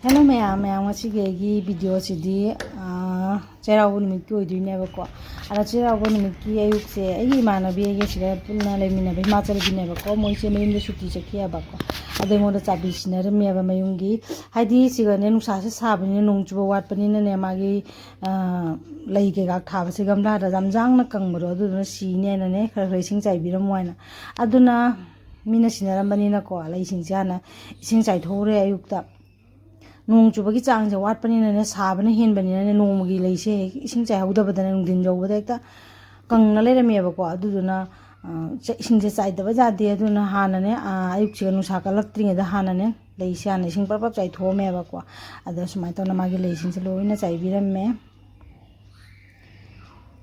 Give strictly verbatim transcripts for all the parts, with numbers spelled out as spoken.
Hello ꯃꯌꯥꯝ, ꯃꯌꯥꯝ ꯉꯁꯤꯒꯤ ꯑꯩꯒꯤ ꯚꯤꯗꯤꯑꯣꯁꯤꯗꯤ, ꯑꯥ, ꯆꯩꯔꯥꯎꯕ ꯅꯨꯃꯤꯠꯀꯤ ꯑꯣꯏꯗꯣꯏꯅꯦꯕꯀꯣ꯫ ꯑꯗꯣ ꯆꯩꯔꯥꯎꯕ ꯅꯨꯃꯤꯠꯀꯤ ꯑꯌꯨꯛꯁꯦ ꯑꯩꯒꯤ ꯏꯃꯥꯟꯅꯕꯤ ꯑꯩꯒ ꯁꯤꯗ ꯄꯨꯟꯅ ꯂꯩꯃꯤꯟꯅꯕ ꯍꯤꯃꯥꯆꯜꯒꯤꯅꯦꯕꯀꯣ, ꯃꯣꯏꯁꯦ ꯃꯌꯨꯝꯗ ꯁꯨꯇꯤ ꯆꯠꯈꯤꯑꯕꯀꯣ꯫ ꯑꯗꯣ ꯑꯩꯉꯣꯟꯗ ꯆꯥꯕꯤ ꯁꯤꯟꯅꯔꯝꯃꯦꯕ ꯃꯌꯨꯝꯒꯤ, ꯍꯥꯏꯗꯤ ꯁꯤꯒꯅꯦ ꯅꯨꯡꯁꯥꯁꯦ ꯁꯥꯕꯅꯤꯅ, ꯅꯣꯡ ꯆꯨꯕ ꯋꯥꯠꯄꯅꯤꯅꯅꯦ, ꯃꯥꯒꯤ, ꯑꯥ, ꯂꯩ ꯀꯩꯀꯥ ꯊꯥꯕꯁꯦ ꯒꯝꯂꯥꯗ ꯌꯥꯝ ꯌꯥꯡꯅ ꯀꯪꯕꯗꯣ, ꯑꯗꯨꯗꯨꯅ ꯁꯤꯅꯦꯅꯅꯦ ꯈꯔ ꯈꯔ ꯏꯁꯤꯡ ꯆꯥꯏꯕꯤꯔꯝꯃꯣ ꯍꯥꯏꯅ꯫ ꯑꯗꯨꯅ ꯃꯤꯅ ꯁꯤꯟꯅꯔꯝꯕꯅꯤꯅꯀꯣ, ꯂꯩꯁꯤꯡꯁꯦ ꯍꯥꯟꯅ ꯏꯁꯤꯡ ꯆꯥꯏꯊꯣꯛꯎꯔꯦ ꯑꯌꯨꯛꯇ꯫ ꯅꯣꯡ ꯆꯨꯕꯒꯤ ꯆꯥꯡꯁꯦ ꯋꯥꯠꯄꯅꯤꯅꯅꯦ, ꯁꯥꯕꯅ ꯍꯦꯟꯕꯅꯤꯅꯅꯦ, ꯅꯣꯡꯃꯒꯤ ꯂꯩꯁꯦ ꯍꯦꯛ ꯏꯁꯤꯡ ꯆꯥꯏꯍꯧꯗꯕꯗꯅꯦ ꯅꯨꯡꯊꯤꯟ ꯌꯧꯕꯗ ꯍꯦꯛꯇ ꯀꯪꯅ ꯂꯩꯔꯝꯃꯦꯕꯀꯣ꯫ ꯑꯗꯨꯗꯨꯅ, ꯑ, ꯆ-, ꯏꯁꯤꯡꯁꯦ ꯆꯥꯏꯗꯕ ꯌꯥꯗꯦ꯫ ꯑꯗꯨꯅ ꯍꯥꯟꯅꯅꯦ, ꯑ, ꯑꯌꯨꯛꯁꯤꯒ ꯅꯨꯡꯁꯥ ꯀꯜꯂꯛꯇ꯭ꯔꯤꯉꯩꯗ ꯍꯥꯟꯅꯅꯦ ꯂꯩꯁꯦ ꯍꯥꯟꯅ ꯏꯁꯤꯡ ꯄ꯭ꯔꯞ ꯄ꯭ꯔꯞ ꯆꯥꯏꯊꯣꯛꯑꯝꯃꯦꯕꯀꯣ꯫ ꯑꯗꯣ ꯁꯨꯃꯥꯏꯅ ꯇꯧꯅ ꯃꯥꯒꯤ ꯂꯩꯁꯤꯡꯁꯦ ꯂꯣꯏꯅ ꯆꯥꯏꯕꯤꯔꯝꯃꯦ꯫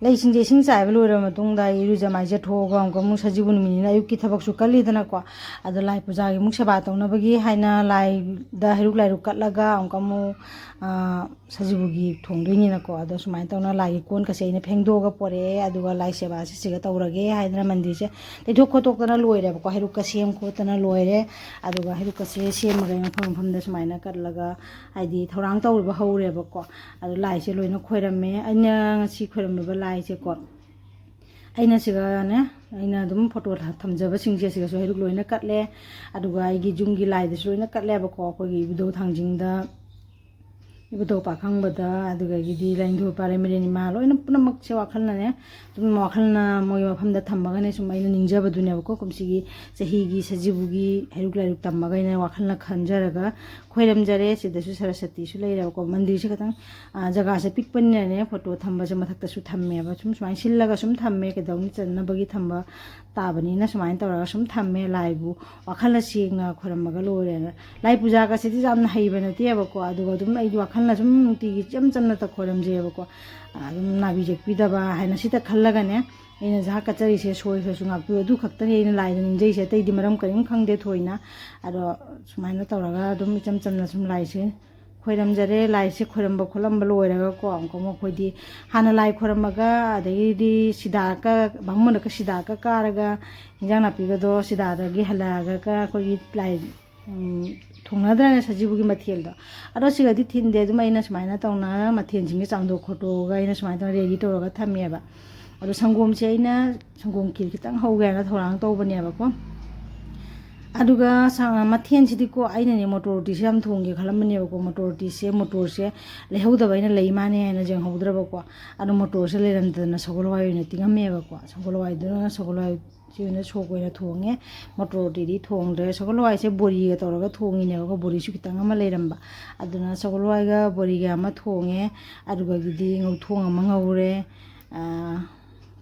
ꯂꯩꯁꯤꯡꯁꯦ ꯏꯁꯤꯡ ꯆꯥꯏꯕ ꯂꯣꯏꯔꯕ ꯃꯇꯨꯡꯗ ꯑꯩ ꯏꯔꯨꯖ ꯃꯥꯏꯖꯊꯣꯛꯑꯒ ꯑꯃꯨꯛꯀ ꯑꯃꯨꯛ ꯁꯖꯤꯕꯨ ꯅꯨꯃꯤꯠꯅꯤꯅ ꯑꯌꯨꯛꯀꯤ ꯊꯕꯛꯁꯨ ꯀꯜꯂꯤꯗꯅꯀꯣ꯫ ꯑꯗꯣ ꯂꯥꯏ ꯄꯨꯖꯥꯒꯤ ꯑꯃꯨꯛ ꯁꯦꯕꯥ ꯇꯧꯅꯕꯒꯤ ꯍꯥꯏꯅ ꯂꯥꯏꯗ ꯍꯩꯔꯨꯛ ꯂꯥꯏꯔꯨꯛ ꯀꯠꯂꯒ ꯑꯃꯨꯛꯀ ꯑꯃꯨꯛ, ꯑꯥ, ꯁꯖꯤꯕꯨꯒꯤ ꯊꯣꯡꯗꯣꯏꯅꯤꯅꯀꯣ꯫ ꯑꯗꯣ ꯁꯨꯃꯥꯏꯅ ꯇꯧꯅ ꯂꯥꯏꯒꯤ ꯀꯣꯟꯒꯁꯦ ꯑꯩꯅ ꯐꯦꯡꯗꯣꯛꯑꯒ ꯄꯣꯔꯛꯑꯦ꯫ ꯑꯗꯨꯒ ꯂꯥꯏ ꯁꯦꯕꯥꯁꯦ ꯁꯤꯒ ꯇꯧꯔꯒꯦ ꯍꯥꯏꯗꯅ ꯃꯟꯗꯤꯔꯁꯦ ꯇꯩꯊꯣꯛ ꯈꯣꯠꯇꯣꯛꯇꯅ ꯂꯣꯏꯔꯦꯕꯀꯣ꯫ ꯍꯩꯔꯨꯛꯀ ꯁꯦꯝ ꯈꯣꯠꯇꯅ ꯂꯣꯏꯔꯦ꯫ ꯑꯗꯨꯒ ꯍꯩꯔꯨꯛꯀꯁꯦ ꯁꯦꯝꯃꯒ ꯑꯩ ꯃꯐꯝ ꯃꯐꯝꯗ ꯁꯨꯃꯥꯏꯅ ꯀꯠꯂꯒ, ꯍꯥꯏꯗꯤ ꯊꯧꯔꯥꯡ ꯇꯧꯕ ꯍꯧꯔꯦꯕꯀꯣ꯫ ꯑꯗꯣ ꯂꯥꯏꯁꯦ ꯂꯣꯏꯅ ꯈꯣꯏꯔꯝꯃꯦ꯫ ꯑꯩꯅ ꯉꯁꯤ ꯈꯣꯏꯔꯝꯃꯤꯕ ꯂꯥꯏꯁꯦꯀꯣ, ꯑꯩꯅ ꯁꯤꯒꯅꯦ, ꯑꯩꯅ ꯑꯗꯨꯝ ꯐꯣꯇꯣ ꯊ-, ꯊꯝꯖꯕꯁꯤꯡꯁꯦ ꯁꯤꯒꯁꯨ ꯍꯩꯔꯨꯛ ꯂꯣꯏꯅ ꯀꯠꯂꯦ꯫ ꯑꯗꯨꯒ ꯑꯩꯒꯤ ꯌꯨꯝꯒꯤ ꯂꯥꯏꯗꯁꯨ ꯂꯣꯏꯅ ꯀꯠꯂꯦꯕꯀꯣ꯫ ꯑꯩꯈꯣꯏꯒꯤ ꯏꯕꯨꯙꯧ ꯊꯥꯡꯖꯤꯡꯗ, ꯏꯕꯨꯙꯧ ꯄꯥꯈꯪꯕꯗ, ꯑꯗꯨꯗꯒꯤꯗꯤ ꯂꯥꯏꯅꯤꯡꯊꯧ ꯏꯄꯥ ꯂꯩꯃꯔꯦꯟ ꯏꯃꯥ, ꯂꯣꯏꯅ ꯄꯨꯝꯅꯃꯛꯁꯦ ꯋꯥꯈꯜꯅꯅꯦ, ꯑꯗꯨꯝ ꯋꯥꯈꯜꯅ ꯃꯣꯏꯒꯤ ꯃꯐꯝꯗ ꯊꯝꯃꯒꯅꯦ, ꯁꯨꯝ ꯑꯩꯅ ꯅꯤꯡꯖꯕꯗꯨꯅꯦꯕꯀꯣ꯫ ꯀꯨꯝꯁꯤꯒꯤ ꯆꯍꯤꯒꯤ ꯁꯖꯤꯕꯨꯒꯤ ꯍꯩꯔꯨꯛ ꯂꯥꯏꯔꯨꯛ ꯇꯝꯃꯒ ꯑꯩꯅ ꯋꯥꯈꯜꯅ ꯈꯟꯖꯔꯒ ꯈꯣꯏꯔꯝꯖꯔꯦ꯫ ꯁꯤꯗꯁꯨ ꯁꯔꯁꯇꯤꯁꯨ ꯂꯩꯔꯦꯕꯀꯣ꯫ ꯃꯟꯗꯤꯔꯁꯦ ꯈꯤꯇꯪ, ꯑ, ꯖꯒꯥꯁꯦ ꯄꯤꯛꯄꯅꯤꯅꯅꯦ, ꯐꯣꯇꯣ ꯊꯝꯕꯁꯦ ꯃꯊꯛꯇꯁꯨ ꯊꯝꯃꯦꯕ꯫ ꯁꯨꯝ ꯁꯨꯃꯥꯏꯅ ꯁꯤꯜꯂꯒ ꯁꯨꯝ ꯊꯝꯃꯦ, ꯀꯩꯗꯧꯅꯤ, ꯆꯟꯅꯕꯒꯤ ꯊꯝꯕ ꯇꯥꯕꯅꯤꯅ ꯁꯨꯃꯥꯏꯅ ꯇꯧꯔꯒ ꯁꯨꯝ ꯊꯝꯃꯦ꯫ ꯂꯥꯏꯕꯨ ꯋꯥꯈꯜꯅ ꯁꯦꯡꯅ ꯈꯣꯏꯔꯝꯃꯒ ꯂꯣꯏꯔꯦꯅ꯫ ꯂꯥꯏ ꯄꯨꯖꯥꯒꯁꯤꯗꯤ ꯌꯥꯝꯅ ꯍꯩꯕ ꯅꯠꯇꯦꯕꯀꯣ꯫ ꯑꯗꯨꯒ ꯑꯗꯨꯝ ꯑꯩꯗꯤ ꯋꯥꯈꯜꯅ ꯁꯨꯝ ꯅꯨꯡꯇꯤꯒꯤ ꯏꯆꯝ ꯆꯝꯅ ꯈꯣꯏꯔꯝꯖꯩꯑꯕꯀꯣ꯫ ꯑꯗꯨꯝ ꯅꯥꯕꯤ ꯌꯦꯛꯄꯤꯗꯕ ꯍꯥꯏꯅ ꯁꯤꯗ ꯈꯜꯂꯒꯅꯦ, ꯑꯩꯅ ꯖꯍꯥ ꯀꯠꯆꯔꯤꯁꯦ ꯁꯣꯏꯈ꯭ꯔꯁꯨ ꯉꯥꯛꯄꯤꯌꯨ, ꯑꯗꯨ ꯈꯛꯇꯅꯤ ꯑꯩꯅ ꯂꯥꯏꯗ ꯅꯤꯡꯖꯩꯁꯦ꯫ ꯑꯇꯩꯗꯤ ꯃꯔꯝ ꯀꯔꯤꯝ ꯈꯪꯗꯦ ꯊꯣꯏꯅ꯫ ꯑꯗꯣ ꯁꯨꯃꯥꯏꯅ ꯇꯧꯔꯒ ꯑꯗꯨꯝ ꯏꯆꯝ ꯆꯝꯅ ꯁꯨꯝ ꯂꯥꯏꯁꯦ ꯈꯣꯏꯔꯝꯖꯔꯦ꯫ ꯂꯥꯏꯁꯦ ꯈꯣꯏꯔꯝꯕ ꯈꯣꯠꯂꯝꯕ ꯂꯣꯏꯔꯒꯀꯣ, ꯑꯃꯨꯛꯀ ꯑꯃꯨꯛ ꯑꯩꯈꯣꯏꯗꯤ ꯍꯥꯟꯅ ꯂꯥꯏ ꯈꯣꯏꯔꯝꯃꯒ, ꯑꯗꯒꯤꯗꯤ ꯁꯤꯗꯥꯛꯀ, ꯕꯥꯃꯣꯟꯗꯀ ꯁꯤꯗꯥꯛꯀ ꯀꯥꯔꯒ, ꯏꯟꯖꯥꯡ ꯅꯥꯄꯤꯒꯗꯣ ꯁꯤꯗꯥꯗꯒꯤ ꯍꯜꯂꯛꯑꯒ ꯑꯩꯈꯣꯏꯒꯤ ꯂꯥꯏ, ꯎꯝ, ꯊꯣꯡꯅꯗ꯭ꯔꯅꯦ ꯁꯖꯤꯕꯨꯒꯤ ꯃꯊꯦꯜꯗꯣ꯫ ꯑꯗꯣ ꯁꯤꯒꯗꯤ ꯊꯤꯟꯗꯦ, ꯑꯗꯨꯝ ꯑꯩꯅ ꯁꯨꯃꯥꯏꯅ ꯇꯧꯅ ꯃꯊꯦꯜꯁꯤꯡꯁꯦ ꯆꯥꯝꯊꯣꯛ ꯈꯣꯠꯇꯣꯛꯑꯒ ꯑꯩꯅ ꯁꯨꯃꯥꯏꯅ ꯇꯧꯅ ꯔꯦꯗꯤ ꯇꯧꯔꯒ ꯊꯝꯃꯦꯕ꯫ ꯑꯗꯣ ꯁꯪꯒꯣꯝꯁꯦ ꯑꯩꯅ ꯁꯪꯒꯣꯝ ꯈꯤꯔ ꯈꯤꯇꯪ ꯍꯧꯒꯦ ꯍꯥꯏꯅ ꯊꯧꯔꯥꯡ ꯇꯧꯕꯅꯦꯕꯀꯣ꯫ ꯑꯗꯨꯒ ꯁꯥ-, ꯃꯊꯦꯜꯁꯤꯗꯤꯀꯣ, ꯑꯩꯅꯅꯦ ꯃꯣꯇꯣꯔ ꯔꯣꯇꯤꯁꯦ ꯌꯥꯝ ꯊꯣꯡꯒꯦ ꯈꯜꯂꯝꯕꯅꯦꯕꯀꯣ꯫ ꯃꯣꯇꯣꯔ ꯔꯣꯇꯤꯁꯦ, ꯃꯣꯇꯣꯔꯁꯦ ꯂꯩꯍꯧꯗꯕ ꯑꯩꯅ ꯂꯩ ꯃꯥꯅꯦ ꯍꯥꯏꯅ ꯌꯦꯡꯍꯧꯗ꯭ꯔꯕꯀꯣ꯫ ꯑꯗꯣ ꯃꯣꯇꯣꯔꯁꯦ ꯂꯩꯔꯝꯗꯗꯅ ꯁꯒꯣꯜ ꯍꯋꯥꯏ ꯑꯣꯏꯅ ꯇꯤꯡꯉꯝꯃꯦꯕꯀꯣ꯫ ꯁꯒꯣꯜ ꯍꯋꯥꯏꯗꯨꯅ, ꯁꯒꯣꯜ ꯍꯋꯥꯏ ꯁꯤ ꯑꯣꯏꯅ ꯁꯣꯛ ꯑꯣꯏꯅ ꯊꯣꯡꯉꯦ꯫ ꯃꯣꯇꯣꯔ ꯔꯣꯇꯤꯗꯤ ꯊꯣꯡꯗ꯭ꯔꯦ꯫ ꯁꯒꯣꯜ ꯍꯋꯥꯏꯁꯦ ꯕꯣꯔꯤꯒ ꯇꯧꯔꯒ ꯊꯣꯡꯉꯤꯅꯦꯕꯀꯣ꯫ ꯕꯣꯔꯤꯁꯨ ꯈꯤꯇꯪ ꯑꯃ ꯂꯩꯔꯝꯕ꯫ ꯑꯗꯨꯅ ꯁꯒꯣꯜ ꯍꯋꯥꯏꯒ ꯕꯣꯔꯤꯒ ꯑꯃ ꯊꯣꯡꯉꯦ꯫ ꯑꯗꯨꯒꯗꯤ ꯉꯧꯊꯣꯡ ꯑꯃ ꯉꯧꯔꯦ꯫ ꯑꯥ,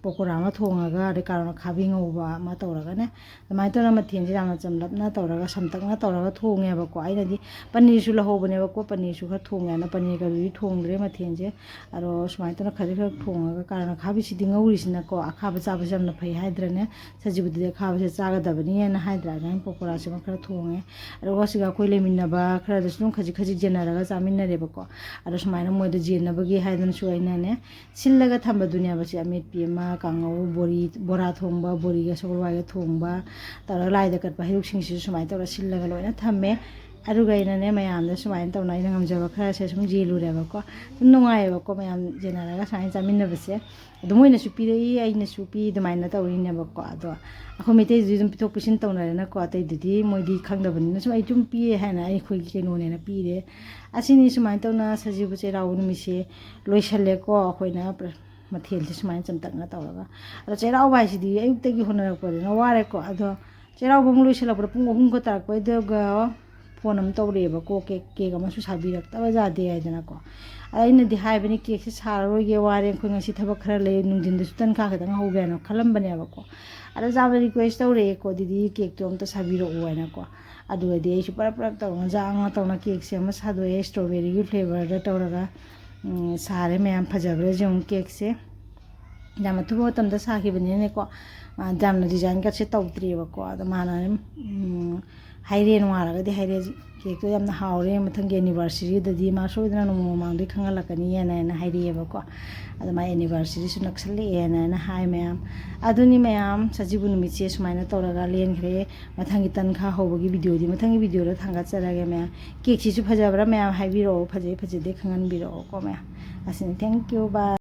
ꯄꯀꯣꯔꯥ ꯑꯃ ꯊꯣꯡꯉꯒ, ꯑꯗꯩ ꯀꯥꯔꯣꯟ ꯑꯈꯥꯕꯤ ꯉꯧꯕ ꯑꯃ ꯇꯧꯔꯒꯅꯦ꯫ ꯑꯗꯨꯃꯥꯏꯅ ꯇꯧꯔꯒ ꯃꯊꯦꯜꯁꯦ ꯌꯥꯝꯅ ꯆꯝꯂꯞꯅ ꯇꯧꯔꯒ, ꯁꯝꯇꯛꯅ ꯇꯧꯔꯒ ꯊꯣꯡꯉꯦꯕꯀꯣ꯫ ꯑꯩꯅꯗꯤ ꯄꯅꯤꯔꯁꯨ ꯂꯧꯍꯧꯕꯅꯦꯕꯀꯣ, ꯄꯅꯤꯔꯁꯨ ꯈꯔ ꯊꯣꯡꯒꯦꯅ꯫ ꯄꯅꯤꯔꯒꯗꯨꯗꯤ ꯊꯣꯡꯗ꯭ꯔꯦ ꯃꯊꯦꯜꯁꯦ꯫ ꯑꯗꯣ ꯁꯨꯃꯥꯏꯅ ꯇꯧꯅ ꯈꯖꯤꯛ ꯈꯔ ꯊꯣꯡꯉꯒ, ꯀꯥꯔꯣꯟ ꯑꯈꯥꯕꯤꯁꯤꯗꯤ ꯉꯧꯔꯤꯁꯤꯅꯀꯣ, ꯑꯈꯥꯕ ꯆꯥꯕꯁꯦ ꯌꯥꯝꯅ ꯐꯩ ꯍꯥꯏꯗ꯭ꯔꯅꯦ꯫ ꯁꯖꯤꯕꯨꯗꯨꯗꯤ ꯑꯈꯥꯕꯁꯦ ꯆꯥꯒꯗꯕꯅꯤꯅ ꯍꯥꯏꯗ꯭ꯔꯥ? ꯑꯗꯨꯃꯥꯏꯅ ꯄꯀꯣꯔꯥꯁꯤꯃ ꯈꯔ ꯊꯣꯡꯉꯦ꯫ ꯑꯗꯨꯒ ꯁꯤꯒ ꯑꯩꯈꯣꯏ ꯂꯩꯃꯤꯟꯅꯕ ꯈꯔꯗꯁꯨ ꯑꯗꯨꯝ ꯈꯖꯤꯛ ꯈꯖꯤꯛ ꯌꯦꯟꯅꯔꯒ ꯆꯥꯃꯤꯟꯅꯔꯦꯕꯀꯣ꯫ ꯑꯗꯣ ꯁꯨꯃꯥꯏꯅ ꯃꯣꯏꯗ ꯌꯦꯟꯅꯕꯒꯤ ꯍꯥꯏꯗꯅꯁꯨ ꯑꯩꯅꯅꯦ, ꯁꯤꯜꯂꯒ ꯊꯝꯕꯗꯨꯅꯦꯕ ꯁꯤ ꯑꯃꯦꯠꯄꯤ ꯑꯃ, ꯀꯥꯡꯉꯧ, ꯕꯣꯔꯤ, ꯕꯣꯔꯥ ꯊꯣꯡꯕ, ꯕꯣꯔꯤꯒ ꯁꯒꯣꯜ ꯍꯋꯥꯏꯒ ꯊꯣꯡꯕ ꯇꯧꯔꯒ, ꯂꯥꯏꯗ ꯀꯠꯄ ꯍꯩꯔꯨꯛꯁꯤꯡꯁꯤꯁꯨ ꯁꯨꯃꯥꯏꯅ ꯇꯧꯔꯒ ꯁꯤꯜꯂꯒ ꯂꯣꯏꯅ ꯊꯝꯃꯦ꯫ ꯑꯗꯨꯒ ꯑꯩꯅꯅꯦ, ꯃꯌꯥꯝꯗ ꯁꯨꯃꯥꯏꯅ ꯇꯧꯅ ꯑꯩꯅ ꯉꯝꯖꯕ ꯈꯔꯁꯦ ꯁꯨꯝ ꯌꯦꯜꯂꯨꯔꯦꯕꯀꯣ꯫ ꯁꯨꯝ ꯅꯨꯡꯉꯥꯏꯌꯦꯕꯀꯣ, ꯃꯌꯥꯝ ꯌꯦꯟꯅꯔꯒ ꯁꯨꯃꯥꯏꯅ ꯆꯥꯃꯤꯟꯅꯕꯁꯦ꯫ ꯑꯗꯣ ꯃꯣꯏꯅꯁꯨ ꯄꯤꯔꯛꯏ, ꯑꯩꯅꯁꯨ ꯄꯤ, ꯑꯗꯨꯃꯥꯏꯅ ꯇꯧꯔꯤꯅꯦꯕꯀꯣ꯫ ꯑꯗꯣ ꯑꯩꯈꯣꯏ ꯃꯩꯇꯩꯗꯨꯗꯤ ꯑꯗꯨꯝ ꯄꯤꯊꯣꯛ ꯄꯤꯁꯤꯟ ꯇꯧꯅꯔꯦꯅꯀꯣ꯫ ꯑꯇꯩꯗꯨꯗꯤ ꯃꯣꯏꯗꯤ ꯈꯪꯗꯕꯅꯤꯅ ꯁꯨꯝ ꯑꯩ ꯁꯨꯝ ꯄꯤꯌꯦ ꯍꯥꯏꯅ ꯑꯩꯈꯣꯏꯒꯤ ꯀꯩꯅꯣꯅꯦꯅ ꯄꯤꯔꯦ꯫ ꯑꯁꯤꯅꯤ ꯁꯨꯃꯥꯏꯅ ꯇꯧꯅ ꯁꯖꯤꯕꯨ ꯆꯩꯔꯥꯎꯕ ꯅꯨꯃꯤꯠꯁꯦ ꯂꯣꯏꯁꯜꯂꯦꯀꯣ꯫ ꯑꯩꯈꯣꯏꯅ ꯃꯊꯦꯜꯁꯦ ꯁꯨꯃꯥꯏꯅ ꯆꯝꯇꯛꯅ ꯇꯧꯔꯒ꯫ ꯑꯗꯣ ꯆꯩꯔꯥꯎꯕ ꯍꯥꯏꯁꯤꯗꯤ ꯑꯌꯨꯛꯇꯒꯤ ꯍꯣꯠꯅꯔꯛꯄꯗꯨꯅ ꯋꯥꯔꯦꯀꯣ꯫ ꯑꯗꯣ ꯆꯩꯔꯥꯎꯕ ꯑꯃꯨꯛ ꯂꯣꯏꯁꯤꯜꯂꯛꯄꯗ ꯄꯨꯡ ꯑꯍꯨꯝꯒ ꯇꯥꯔꯛꯄꯩꯗꯨꯒ ꯐꯣꯟ ꯑꯃ ꯇꯧꯔꯛꯑꯦꯕꯀꯣ, ꯀꯦꯛ, ꯀꯦꯛ ꯑꯃꯁꯨ ꯁꯥꯕꯤꯔꯛꯇꯕ ꯌꯥꯗꯦ ꯍꯥꯏꯗꯅꯀꯣ꯫ ꯑꯗ ꯑꯩꯅꯗꯤ ꯍꯥꯏꯕꯅꯤ, "ꯀꯦꯛꯁꯦ ꯁꯥꯔꯔꯣꯏꯒꯦ, ꯋꯥꯔꯦ, ꯑꯩꯈꯣꯏ ꯉꯁꯤ ꯊꯕꯛ ꯈꯔ ꯂꯩ, ꯅꯨꯡꯊꯤꯟꯗꯁꯨ ꯇꯟꯈꯥ ꯈꯤꯇꯪ ꯍꯧꯒꯦ" ꯍꯥꯏꯅ ꯈꯜꯂꯝꯕꯅꯦꯕꯀꯣ꯫ ꯑꯗ ꯆꯥꯕ ꯔꯤꯀ꯭ꯋꯦꯁ ꯇꯧꯔꯛꯑꯦꯀꯣ, "ꯗꯤꯗꯤ, ꯀꯦꯛꯇꯣ ꯑꯝꯇ ꯁꯥꯕꯤꯔꯛꯑꯣ" ꯍꯥꯏꯅꯀꯣ꯫ ꯑꯗꯨꯒꯗꯤ ꯑꯩꯁꯨ ꯄꯔꯞ ꯄꯔꯞ ꯇꯧꯅ ꯖꯥꯡꯅ ꯇꯧꯅ ꯀꯦꯛꯁꯦ ꯑꯃ ꯁꯥꯗꯣꯛꯑꯦ, ꯏꯁꯇ꯭ꯔꯣꯕꯦꯔꯤꯒꯤ ꯐ꯭ꯂꯦꯕꯔꯗ ꯇꯧꯔꯒ꯫ ꯎꯝ, ꯁꯥꯔꯦ ꯃꯌꯥꯝ, ꯐꯖꯕ꯭ꯔꯥ ꯌꯦꯡꯉꯨ ꯀꯦꯛꯁꯦ꯫ ꯌꯥꯝ ꯑꯊꯨꯕ ꯃꯇꯝꯗ ꯁꯥꯈꯤꯕꯅꯤꯅꯀꯣ, ꯑ, ꯌꯥꯝꯅ ꯗꯤꯖꯥꯏꯟꯒꯁꯦ ꯇꯧꯗ꯭ꯔꯤꯑꯕꯀꯣ꯫ ꯑꯗꯣ ꯃꯥꯅ, ꯎꯝ, ꯍꯥꯏꯔꯦ, ꯅꯣꯡꯉꯥꯜꯂꯒꯗꯤ ꯍꯥꯏꯔꯦ, ꯀꯦꯛꯇꯣ ꯌꯥꯝꯅ ꯍꯥꯎꯔꯦ, ꯃꯊꯪꯒꯤ ꯑꯦꯅꯤꯚꯔꯁꯔꯤꯗꯗꯤ ꯃꯥ ꯁꯣꯏꯗꯅ ꯅꯣꯡꯃ ꯃꯃꯥꯡꯗꯒꯤ ꯈꯪꯍꯜꯂꯛꯀꯅꯤꯅ ꯍꯥꯏꯅ ꯍꯥꯏꯔꯛꯑꯦꯕꯀꯣ꯫ ꯑꯗꯣ ꯃꯥꯏ ꯑꯦꯅꯤꯚꯔꯁꯔꯤꯁꯨ ꯅꯛꯁꯜꯂꯛꯑꯦꯅ ꯍꯥꯏꯅ ꯍꯥꯏ ꯃꯌꯥꯝ꯫ ꯑꯗꯨꯅꯤ ꯃꯌꯥꯝ, ꯁꯖꯤꯕꯨ ꯅꯨꯃꯤꯠꯁꯦ ꯁꯨꯃꯥꯏꯅ ꯇꯧꯔꯒ ꯂꯦꯟꯈ꯭ꯔꯦ꯫ ꯃꯊꯪꯒꯤ ꯇꯟꯈꯥ ꯍꯧꯕꯒꯤ ꯚꯤꯗꯤꯑꯣꯗꯤ ꯃꯊꯪꯒꯤ ꯚꯤꯗꯤꯑꯣꯗ ꯊꯥꯡꯒꯠꯆꯔꯒꯦ ꯃꯌꯥꯝ꯫ ꯀꯦꯛꯁꯤꯁꯨ ꯐꯖꯕ꯭ꯔꯥ ꯃꯌꯥꯝ ꯍꯥꯏꯕꯤꯔꯛꯑꯣ, ꯐꯖꯩ ꯐꯖꯗꯦ ꯈꯪꯍꯟꯕꯤꯔꯛꯑꯣꯀꯣ ꯃꯌꯥꯝ꯫ ꯑꯁꯤꯅꯤ, thank you, bye꯫